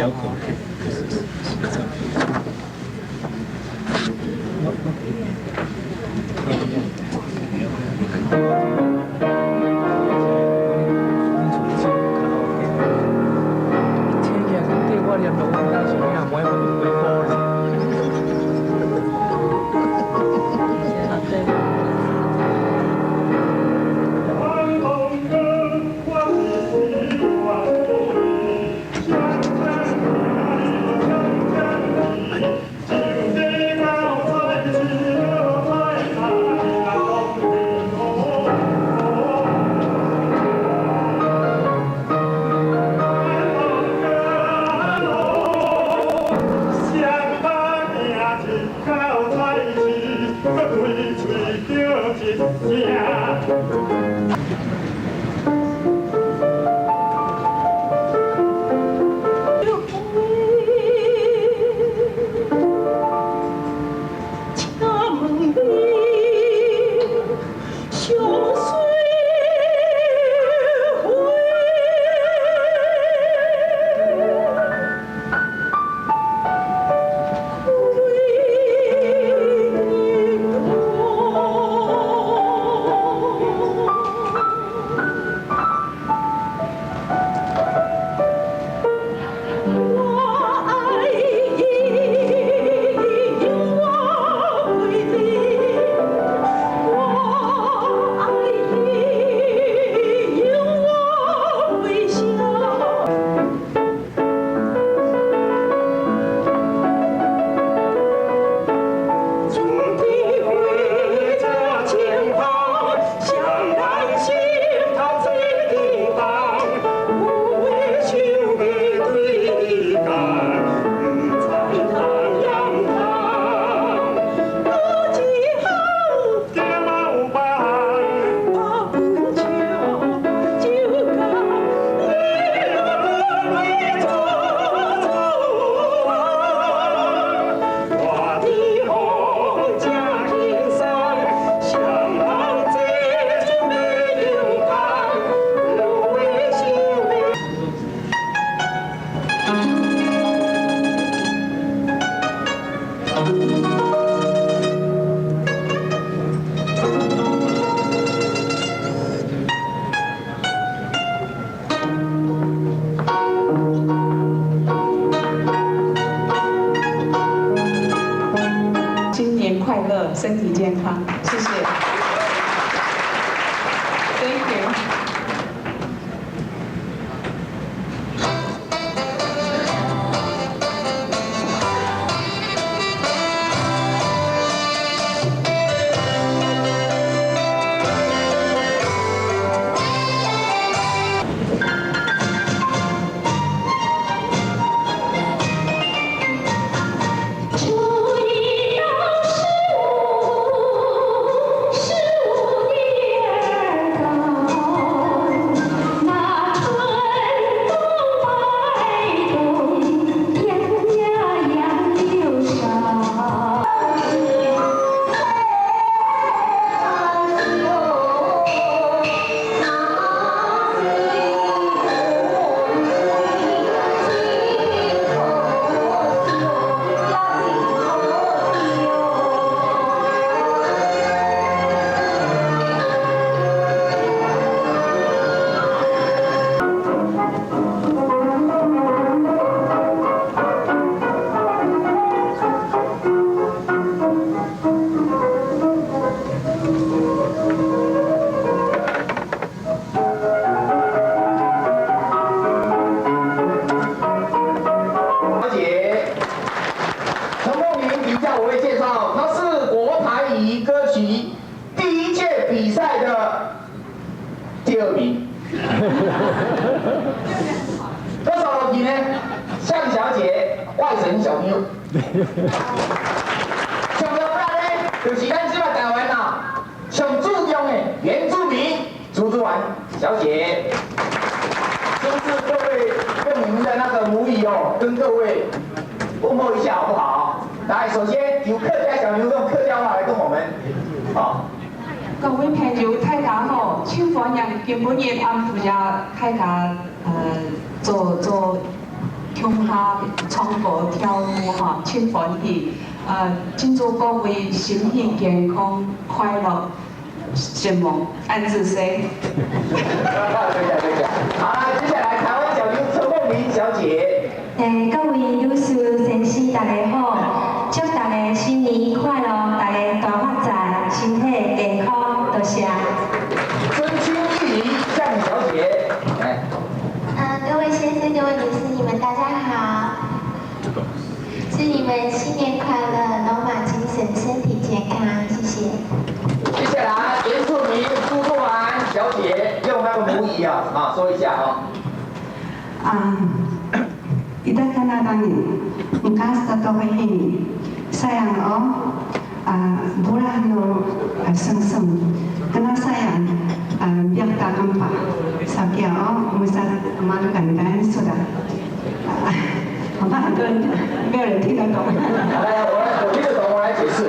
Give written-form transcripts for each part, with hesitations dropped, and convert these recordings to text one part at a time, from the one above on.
要口就是这样。聽起來講對我念落，我當時聽無會回波。新年快樂，身體健康，謝謝。Thank you。初一到15，15年高，那春風擺動，楊呀楊柳梢。小姐，陳鳳玲底下我會介紹，她是國台語歌曲第一屆比賽的第二名。多少題呢？向小姐，外省小妞。上重要呢，就是咱這擺台灣啊，上注重的原住民朱珠丸小姐，是不是各位用你們的那個母語哦，跟各位問候一下好不好？來，首先由客家小妞用客家話來跟我們，好。各位朋友，大家好，唱歡迎今晡日暗晡遮大家做做恐嚇唱歌跳舞吼，真歡喜。慶祝各位身體健康、快樂、神旺安子生。對對對對。好啦，接下來台灣小妞陳鳳玲小姐。各位女士、先生，大家好，祝大家新年快樂，大家大發財，身體健康，多謝。曾清玉儀向小姐。各位先生、各位女士，你們大家好，祝你們新年快樂，龍馬精神，身體健康，謝謝。接下來原住民朱若安小姐用那個母語啊，說一下啊。啊，Ida kanadangin, ngkasa to hini, sayang o, ah, bulah no seng seng, kena sayang, ah, biar tak nampak, sakia o, musa malukan dan sudah. 恐怕很多人沒有人聽得懂。來，我聽得懂，我來解釋。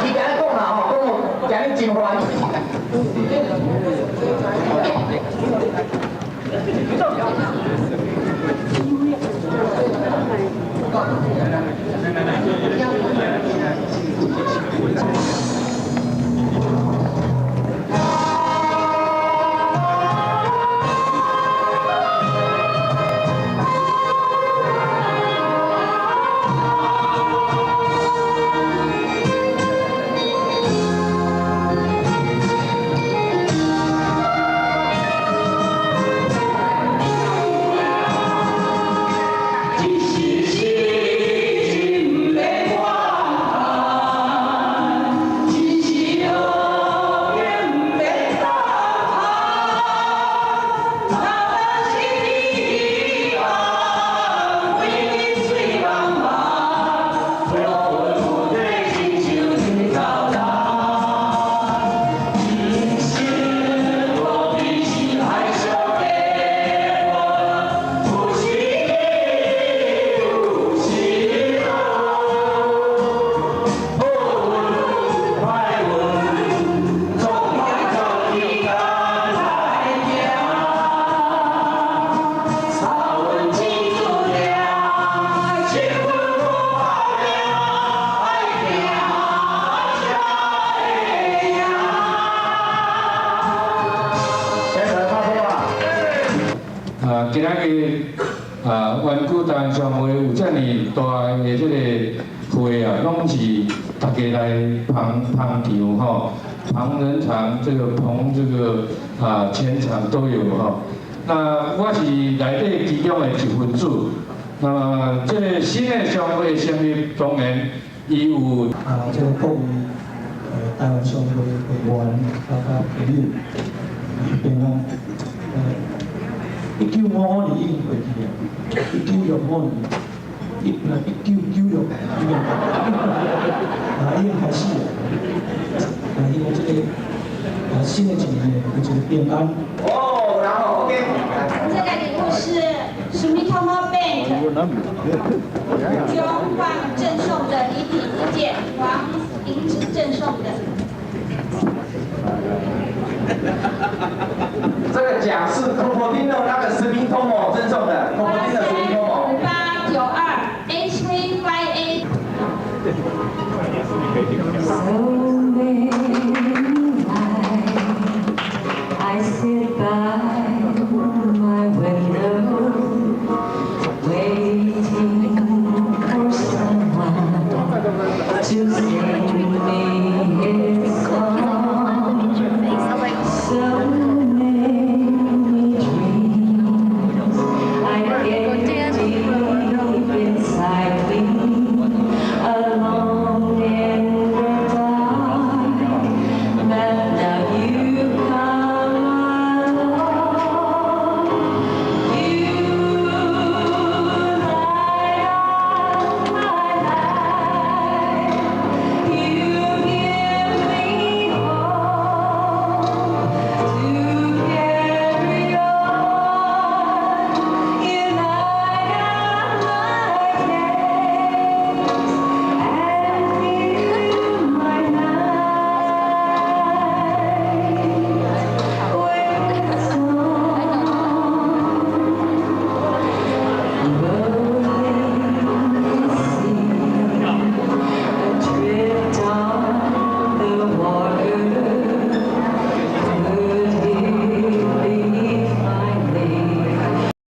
伊今日講啦吼，講我今日真歡喜。今仔日啊，灣區台灣商會有遮爾大的這個會啊，攏是大家來捧捧場吼，捧人場，這個捧這個啊，全場都有吼。那我是內底其中的一分子。那麼這個新的商會成立，當然伊有啊，這個各位台灣商會會員，包括朋友平安。1955年已經過去啊，1965年，1996已經啊已經開始了。啊，希望這個啊新的一年有一個平安。哦，然後 OK。這個禮物是 Sumitomo Bank 中換贈送的禮品一件，黃銀紙贈送的。這個獎是托托丁諾那個食品通哦贈送的。